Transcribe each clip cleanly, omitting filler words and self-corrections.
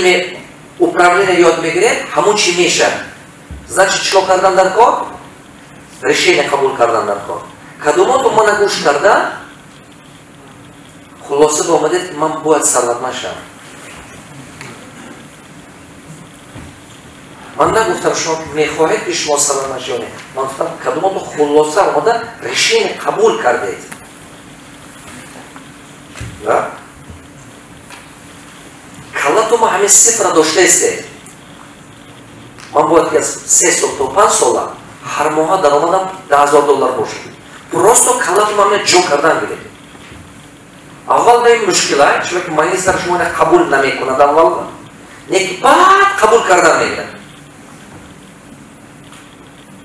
Илми управления ёд мегиред, ҳамун чӣ мешавад. Значит, чико кардан дар кор? Решение қабул кардан дар кор. Кадомото мана гӯш карда, хулоса ба омадед, ки ман бояд сарватманд шавам. Ман нагуфтам, шумо мехоҳед, ки шумо сарватманд шавед. Ман гуфтам, кадомото хулоса омада решение қабул кардед. Да? Каллатума ҳамин сифра доштаистед. Ман бояд ки аз 3 сол то 5 сола ҳар моҳа даромадам $10,000 бошад. Просто каллатума ҳамин ҷо кардан гиред. Аввал ба ин мушкила, чунки магистр шумо ина қабул намекунад аввал, не ки баъд қабул кардан мегирад.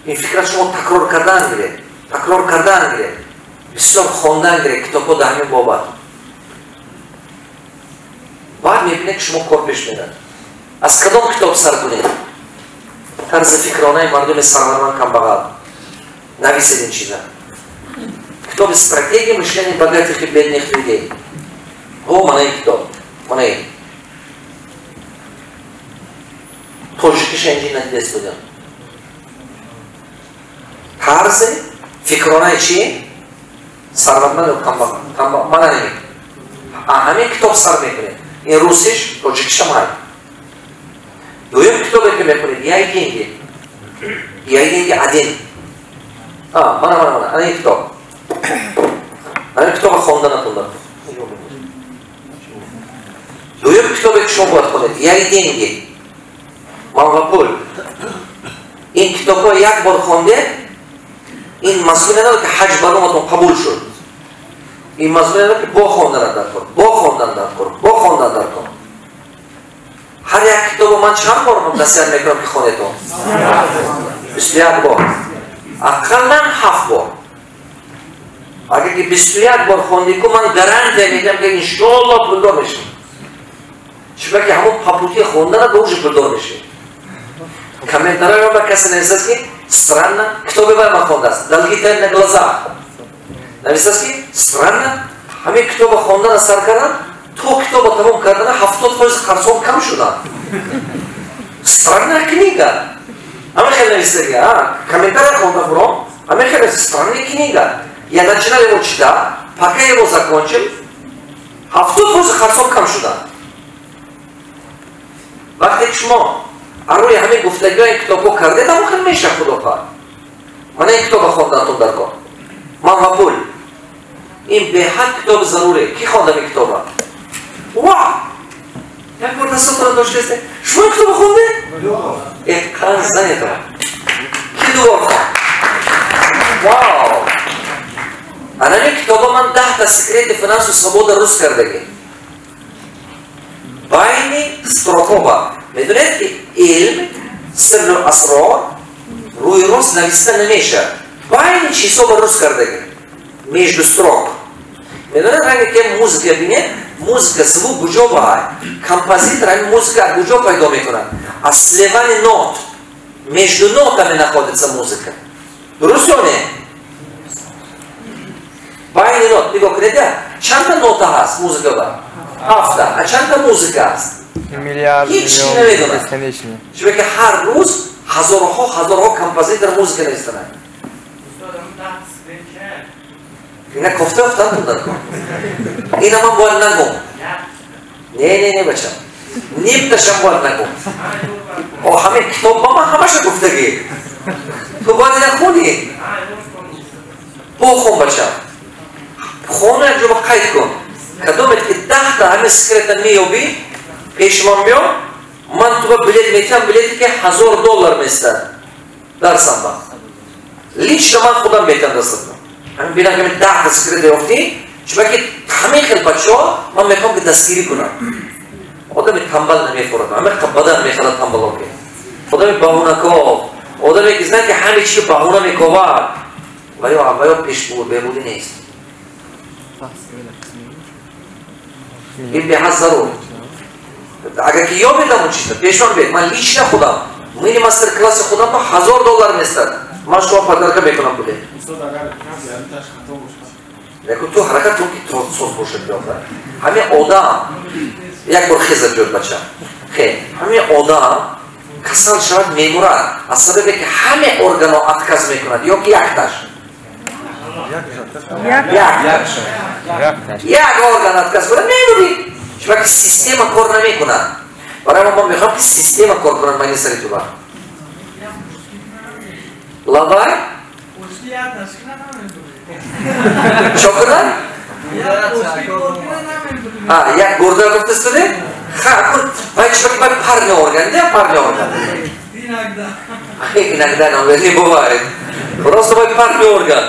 Ин фикра шумо такрор кардан гиред, такрор кардан гиред, бисёр хондан гиред китобҳо дар ҳамин бобат. Баъд мебинед, ки шумо кор пеш мерад. Аз кадом китоб сар кунед? Тарзи фикронаи мардуми сарватманд, камбағал. Нависед ин чиза. Китоби «Стратегия мышления богатых и бедных людей». О, мана ин китоб, мана ин. Тоҷикиша инҷи надида истодам. Тарзи фикронаи чи? Сарватманд ё камбағал. Мана ин. Ҳамин китоб сар мекунед. Ин русиш, тоҷикишам ҳай. Дуюм китобе, ки мехонед, «Я и деньги». «Я и деньги» один. Мана, мана, мана, ана ин китоб. Ана ин китоба хонданатон. Дуюм китобе, ки шумо бояд хонед, «Я и деньги». Ман ва пул. Ин китобҳо як бор хондед, ин мазмуне надорад, ки ҳаҷ бароматон қабул шуд. Ин мазмуне надорад, ки бо хондан дар кор, бо хондан дар кор, бо хондан дар кор. Ҳар як китобо ман чанд бор насиҳат мекунам, ки хонедон? 21 бор. Ақаллан ҳафт бор. Агар ки 21 бор хондику, ман гарантия медиҳам, ки иншоалло пулдор мешавӣ. Чунки ҳамон по пути хондана ба уже пулдор мешавӣ. Комментарияро ба касе нависаст, ки странно, китоби вай ман хондааст, «Долги тают на глазах». Нависаст, ки странно, ҳамин китоба хондана сар кардам, то китоба тамом кардана 70% қарзҳом кам шуданд. Странная книга. Ҳамин хел нависаги. Комментария хонда буром, ҳамин хел: странная книга. Я начинал его читать, пока я его закончил, 70% қарзҳом кам шуданд. Вақте ки шумо арӯи ҳамин гуфтагиҳои китобҳо кардед, ҳамон хел меша, худо хоҳад. Мана ин китоба хондантон дар кор. «Ман ва пул». Ин беҳад китоби заруре. Ки хондам ин китоба? Ва! Як бор дастотона доштаст. Шумо ин китоба хондед? Э, қан занетон. Ки ду бор хонд? Вау! Анами китоба ман 10-та секрети финансу свобода рус кардагӣ. Байни строкоба. Медонед, ки илм, сирру асрор рӯи рост нависта намешавад. Байни чизҳо рус кардагӣ. Между строк. Медонед, ранге ки музыка бинед, музыка, звук куҷо баҳай? Композитор ҳамин музыка аз куҷо пайдо мекунад? Аз сливани нот. Между нотами находится музыка. Дуруст ё не? Байни нот. Нигоҳ кунед, чандта нота ҳаст музыка ба? Ҳафта. А чандта музыка ҳаст? Миллиард, Ҳеҷ миллион, намедонад. бесконечный. Чунки ҳар рӯз ҳазорҳо, ҳазорҳо композитор музыка навистананд. Ина кофта ёфтан дар кор. Ина ман бояд нагум. Не, не, не, бачам. Нимташам бояд нагум. О, ҳамин китоб ба ман ҳамаша гуфтагӣ. Ту бояд ина хунӣ. Бохон, бачам. Хона, як ҷо ба қайд кун. Кадомет ки 10-та ҳамин секрета меёбӣ, пеши ман биё, ман ту ба билет метиҳам, билете ки $1000 местад. Дарсам ба. Лично ман худам метиҳам дастатон. Ҳамин бинам, ҳамин 10-та секрета ёфтӣ, чунки ҳамин хел бачаҳо ман мехоҳам, ки дастгирӣ кунам. Одами тамбал намехӯрад, ҳамин бадан мехӯрад тамбалоке. Одами баҳунаков, одаме ки знае, ки ҳаме чи баҳуна мековад, ва ё пешбеҳбудӣ нест. Ин беҳад зарур. Агар ки ёбед ҳамон чиза, пешман биед, ман лично худам, мини мастер класси худам ба $1000 местад. Ман шумо подарка мекунам билет. Яку ту ҳаракат кун, ки соз бошад, биёфта. Ҳамин одам Як бор хеза биёд бача. Хе, ҳамин одам касал шавад, мемурад. Аз сабабе ки ҳаме органо отказ мекунад ё ки якташ? Як орган отказ кунад, мемурӣ. Чунки система кор намекунад. Барои мо мехоҳам ки система кор кунад майни сари туба. Лавай? Чо кунад? Як гурда гуфтастуде? Ха, вай чунки вай парный орган, да, парный орган. Иногда. Иногда нам не бывает. Просто вай парный орган.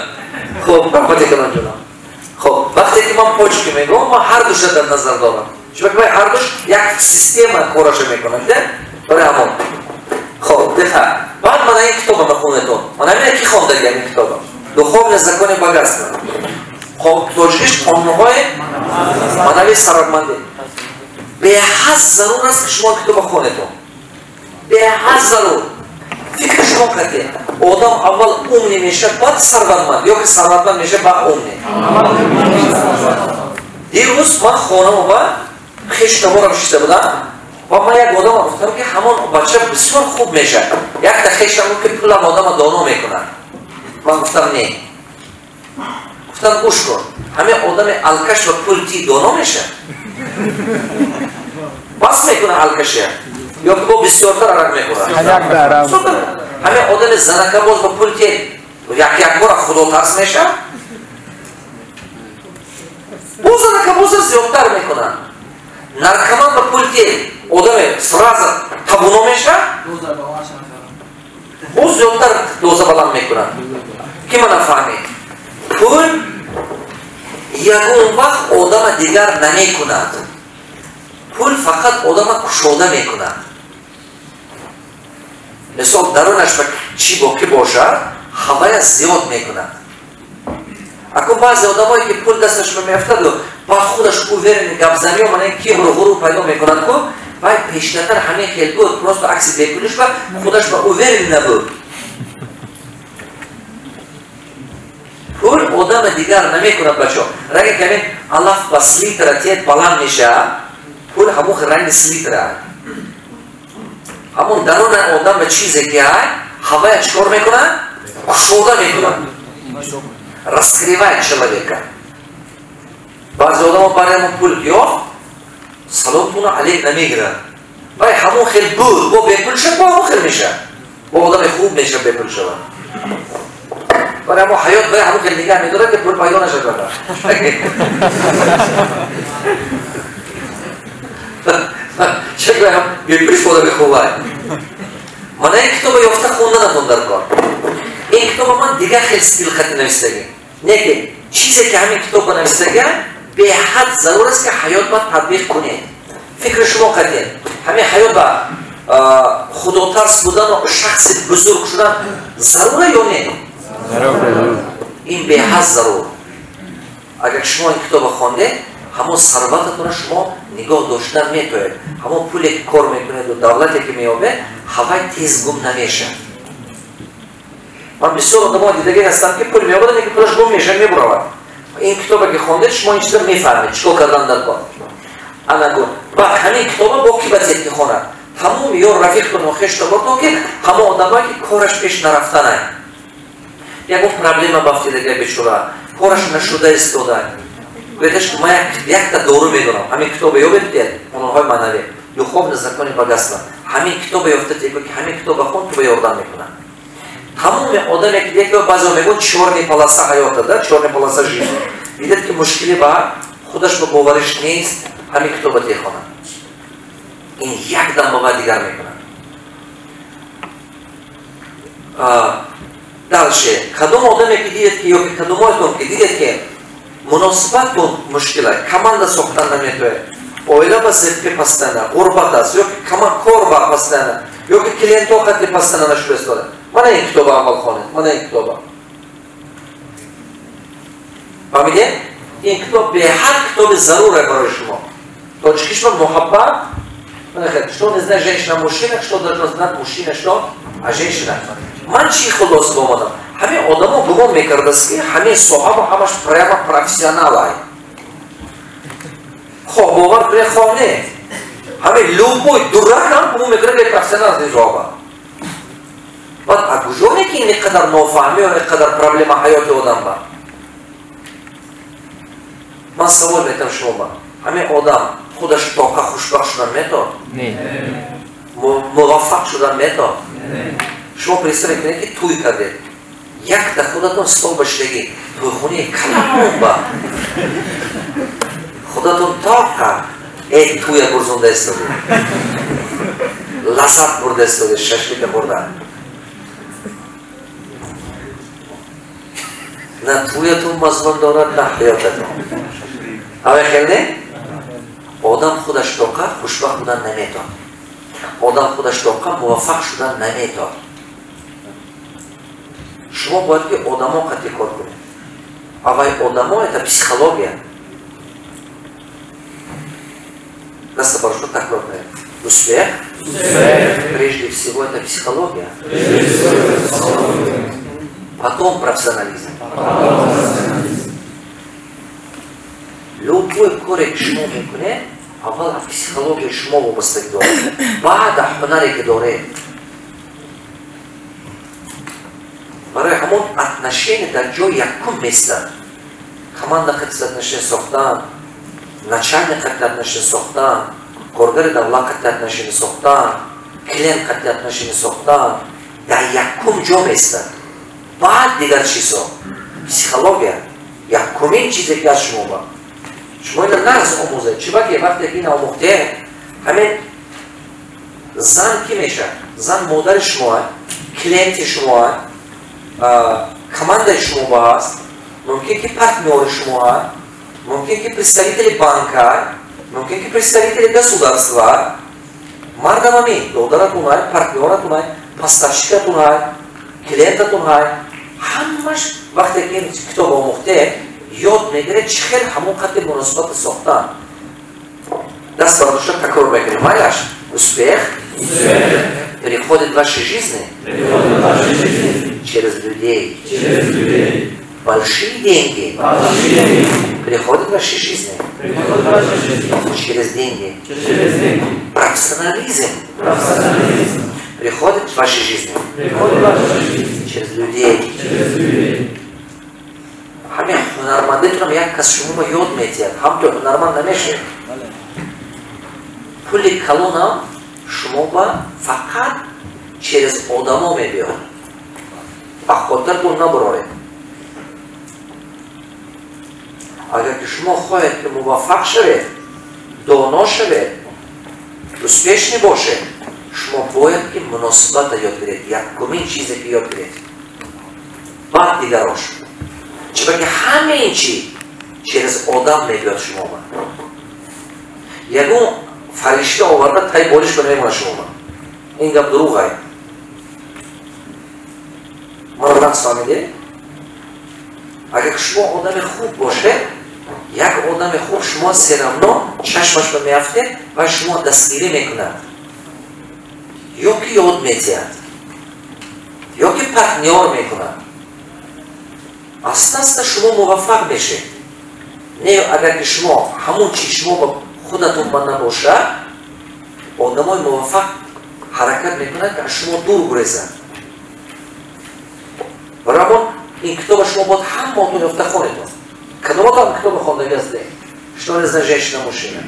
Хоб, раҳмати калон ҷонам. Хоб, вақте ки ман почки мегӯям, ман ҳар душа дар назар дорам. Чунки вай ҳар душ як система кораша мекунад, да? Барои ҳамон. Хоб, диққат. Баъд мана ин китоба мехонедон. Мана ҳамина ки хондаги ин китоба? Духовные законы богатства. Хоб, тоҷикиш қонунҳои маънавии сарватмандӣ. Беҳад зарур аст ки шумо китоба хонедон. Беҳад зарур. Фикри шумо кардед. Одам аввал умный мешавад, баъд сарватманд, ё ки сарватманд мешавад, баъд умный. Дирӯз ман хонамова хештаборам шиста будам ва ман як одама гуфтам ки ҳамон бача бисёр хуб мешавад. Якта хештам гуфт ки пулам одама доно мекунад. Ман гуфтам не. Гуфтам гӯш кун, ҳамин одами алкаш ва пул ти доно мешавад? Бас мекунад алкашия ё ки бо бисёртар арақ мехӯрад? Ҳамин одами занакабоз ба пул ти як якбора худотарс мешавад? Бо занакабоза зиёдтар мекунад. Наркоман ба пул ти одаме сразу табуно мешавад? Боз зиёдтар доза баланд мекунад. Ки мана фаҳмид? Пул ягон вақт одама дигар намекунад. Пул фақат одама кушода мекунад. Мисол, дарунаш ба чӣ боқӣ бошад, ҳавая зиёд мекунад. Акун баъзе одамое ки пул дасташ меафтаду баъд худаш уверен гапзаниё мана кибру ғурур пайдо мекунад ку, вай пештартар ҳамин хел буд, просто акси бепулиш ба худаш ба уверен набуд. Пул одама дигар намекунад, бачо. Ранги камин алаф ба селитра тиед баланд мешавад, пул ҳамон ранги селитра. Ҳамон даруна одам ба чизе ки ай, ҳавая чикор мекунад? Кушода мекунад. Раскрывает человека. Баъзе одамо барои ҳамон пул ёфт, саломтуна алейк намегирад. Вай ҳамон хел буд, бо бепул шавад, бо ҳамон хел мешавад. Бо одами хуб мешавад бепул шавад. Барои ҳамон ҳаёт вай ҳамон хел нигаҳ медорад ки пул пайдо нашавад. Чаро ҳам бепул одами хуб ай? Мана ин китоба ёфта хонданатон дар кор. Ин китоба ман дигар хел стил хати навистагӣ. Не ки чизе ки ҳамин китоба навистагӣ беҳад зарур аст ки ҳаёт ба татбиқ кунед. Фикри шумо кардед. Ҳамин ҳаёт ба худотарс будану шахси бузург шудан зарура ё не? Ин беҳад зарур. Агар шумо ин китоба хондед, ҳамон сарвататонро шумо нигоҳ доштан метоед. Ҳамон пуле ки кор мекунеду давлате ки меёбед, ҳавай тез гум намешавад. Ман бисёр одамо дидагӣ ҳастам ки пул меёбад, лекин пулаш гум мешавад, мебуравад. Ин китобе ки хондед, шумо ин чизро мефаҳмед, чикор кардан дар кор. Ана гун. Баъд ҳамин китоба бо ки батед ки хонад? Тамоми ё рафиқтон ё хештабортон ки ҳамон одамое ки кораш пеш нарафтанай. Ягон проблема бафтидага бечора, кораш нашуда истода. Гӯядаш ки ман якта дору медонам. Ҳамин китобе ёбед дед, қонунҳои маънавӣ, духовные законы богатства. Ҳамин китобе ёфта тегӯ ки ҳамин китоба хон, ту ба ёрдам мекунад. Тамоми одаме ки дидед, баъзеҳо мегӯянд чёрный полоса ҳаёта, да, чёрный полоса жизни. Дидед ки мушкиле ба худаш ба бовариш нест, ҳамин китоба техонад. Ин як дам ба дигар мекунад. Дальше, кадом одаме ки дидед ки ё ки кадомоятон ки дидед ки муносибатон мушкила, команда сохтан наметавонад, оила ба зебпи пастана, ғурбат аст, ё ки кор ба пастана, ё ки клиентҳо хатти пастана нашуда истода. Мана ин китоба аввал хонед, мана ин китоба. Фаҳмидед? Ин китоб беҳад китоби заруре барои шумо. Тоҷикиш ба муҳаббат, что не знает женщина мужчина, что должна знать мужчина, что, а женщина. Ман чӣ хулоса омадам? Ҳамин одамо гумон мекардаст ки ҳамин соҳаба ҳамаш прямо профессионалай. Хоҳ бовар кунед, хоҳ не. Ҳамин любой дурак ҳам гумон мекунад, ки профессионал аз низоба. Баъд а куҷое ки ин қадар нофаҳмӣ ва ин қадар проблема ҳаёти одам ба? Ман савол метам шумо ба. Ҳамин одам худаш тоқа хушбахт шудан метавонад? Не. Муваффақ шудан метавонад? Шумо представить кунед, ки тӯй кардед. Якта худатон стол ба шидагӣ, тӯйхонаи калон ба. Худатон тоқа тӯя гурзонда истодед. Лаззат бурда истодед, шашлика бурда. На тӯятон мазмун дорад, на ҳаётатон. Ҳамин хел не? Одам худаш тоқа хушбахт будан наметавонад. Одам худаш тоқа муваффақ шудан наметавонад. Шумо бояд ки одамо қатъи кор кунед. Аввай одамо это психология. Даста барошо такрор кунед. Успех прежде всего это психология. Потом профессионализм. Любой коре ки шумо мекунед, аввал аз психологияи шумо вобастагӣ дорад, баъд аз ҳунаре ки доред. Барои ҳамон отношение дар ҷои якум местад. Команда қатъи отношение сохтан, начальник қатъи отношение сохтан, коргари давлат қатъи отношение сохтан, клиент қатъи отношение сохтан дар якум ҷо местад. Баъд дигар чизҳо. Психология якумин чизе ки аз шумо ба. Шумо ина нағз омӯзед. Чиба ки вақте ки ина омӯхтед, ҳамин зан ки мешавад? Зан модари шумо, клиенти шумо, командаи шумо ба ҳаст, мумкин ки партнёри шумо, мумкин ки представители банка, мумкин ки представители государства, мардам ҳамин, додаратун ҳай, партнёратун ҳай, поставщикатун ҳай, клиентатун ҳай. Ҳамаш вақте ки ин китоб омӯхтед, ёд мегиред чӣ хел ҳамон қадри муносибата сохтан. Даст бардошта такрор мекунем. Майлаш? Успех приходит в вашей жизни через людей. Большие деньги приходят в вашей жизни через деньги. Профессионализм приходит в вашей жизни через людей. Ҳамин ҳунармандитонам як кас шуморо ёд метиҳад, ҳамто ҳунарманд намешавед. Пули калонам шумо ба фақат через одамо мебиёд. Ба хотиртон набароред. Агар ки шумо хоҳед ки муваффақ шавед, доно шавед, успешный бошед, шумо бояд ки муносибата ёд гиред, якумин чизе ки ёд гиред. Баъд дигарош. Чиба ки ҳамаи чи через одам мебиёд шумо ба. Ягон фаришта оварда тай болиш ба намемонад шумо ба. Ин гап дурӯғ ай. Маро нақс фаҳмидед? Агар шумо одами хуб бошед, як одами хуб шумо все равно чашмаш ба меафтед ва шумо дастгирӣ мекунад. Ё ки ёд метиҳад, ё ки партнёр мекунад. Аста аста шумо муваффақ мешед. Не, агар ки шумо ҳамон чи шумо ба худатон ба набошад, одамои муваффақ ҳаракат мекунад ки аз шумо дур гурезад. Барои ҳамон ин китоба шумо бояд ҳамаотон ёфта хонедон. Кадоматон китоба хондагӣ ҳастед? Что не знает женщина мужчина.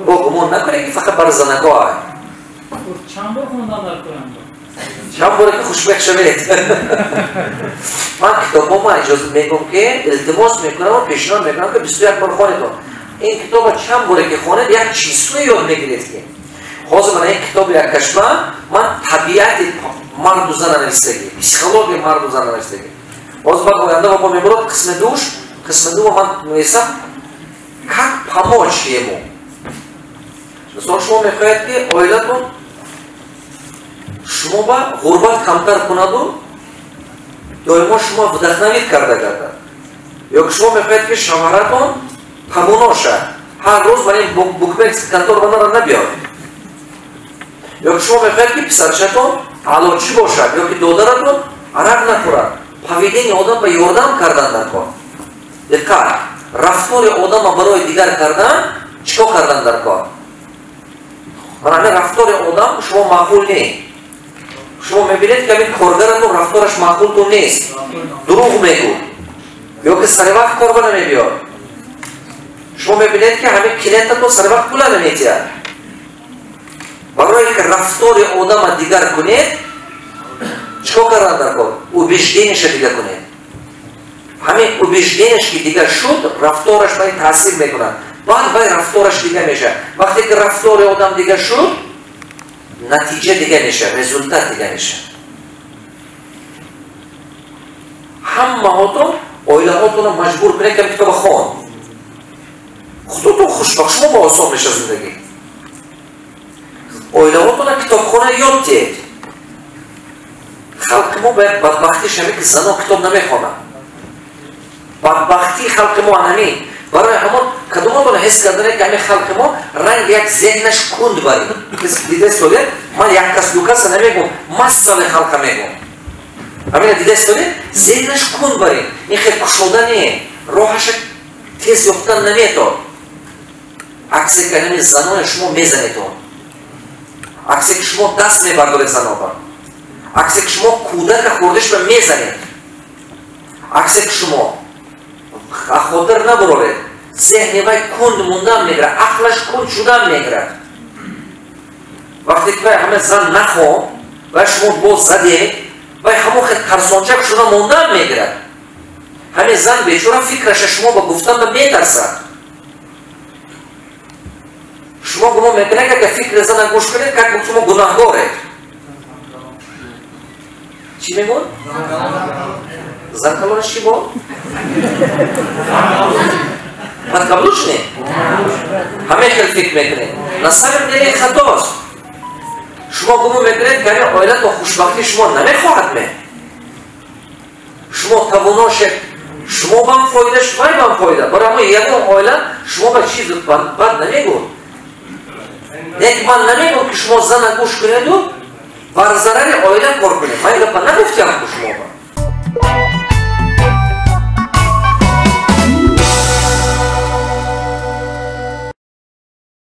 Бо гумон накунед ки фақат барои занако ай. Чанд бор хондан дар кунам? Чанд боре ки хушбахт шавед. Ман китобҳома иҷоза мегӯм ки илтимос мекунам ва пешниҳод мекунам ки 21 бор хонедон. Ин китоба чанд боре ки хонед, як чизҳое ёд мегиред ки ҳозир ман ин китоби яккашма ман табиати марду зана навистагӣ, психологияи марду зана навистагӣ. Ҳозир баъд оянда бо мебурад қисми душ, қисми ду ман нависам как помочь ему. Мисол шумо мехоҳед ки оилатон шумо ба ғурбат камтар кунаду доимо шумо вдохновить карда гардад. Ё ки шумо мехоҳед ки шавҳаратон тавоно шавад, ҳар рӯз ба ин букмекерский контор ба нара набиёд. Ё ки шумо мехоҳед ки писарчатон аълочӣ бошад, ё ки додаратон арақ нахӯрад. Поведение одам ба ёрдам кардан дар кор. Диққат, рафтори одама барои дигар кардан чӣ кор кардан дар кор? Ман ҳамин рафтори одам шумо маъқул не. Шумо мебинед, ки ҳамин коргаратон рафтораш маъқултон нест, дурӯғ мегӯ ё ки сари вақт корба намебиёд. Шумо мебинед, ки ҳамин клиентатон сари вақт пула наметиҳад. Барое ки рафтори одама дигар кунед, чӣ кор кардан дар кор? Убеждениеша дигар кунед. Ҳамин убеждениеш ки дигар шуд, рафтораш вай таъсир мекунад, баъд вай рафтораш дигар мешавад. Вақте ки рафтори одам дигар шуд, натиҷа дигар мешавад, результат дигар мешавад. Ҳамаҳотон оилаҳотонро маҷбур кунед, ки китоба хон. Худотон хушбахт, шумо ба осон мешавад зиндагӣ. Оилаҳотона китобхона ёд диҳед. Халқи мо бояд бадбахтиш ҳамин, ки занон китоб намехонанд. Бадбахтии халқи мо ҳамин. Барои ҳамон кадомотон ҳис кардане, ки ҳамин халқи мо ранг як зеҳнаш кунд барид? Дида истодед? Ман як кас, ду каса намегӯм, массави халқа мегӯм. Ҳамина дида истодед? Зеҳнаш кунд барид, ин хел кушода не, роҳаша тез ёфтан наметод. Аксе ки ҳамин занони шумо мезанедон, аксе ки шумо даст мебардоред заноба, аксе ки шумо кӯдака хурдишба мезанед, аксе ки шумо хотир набуроред, зеҳни вай кунд мондан мегирад, ақлаш кунд шудан мегирад. Вақте ки вай ҳама зан нахон, вай шумо боз задед, вай ҳамон хел тарсончак шуда мондан мегирад. Ҳамин зан бечора фикраша шумо ба гуфтан ба метарсад. Шумо гумон мекунед, ки агар фикри зана гӯш кунед, как шумо гунаҳгоред. Чӣ мегӯн? Занкалонаш чӣ бо? Подкаблучный? Ҳамин хел фикр мекунед. На самом деле хатост. Шумо гумон мекунед, ки ҳамин оилатон хушбахтии шумо намехоҳад ме? Шумо тавоно шед, шумо бам фоида, вай бам фоида. Барои ҳамон ягон оила шумо ба чиз бад намегӯ. Лекин ман намегӯм, ки шумо зана гӯш кунеду бар зарари оила кор кунед. Ман гапа нагуфтям.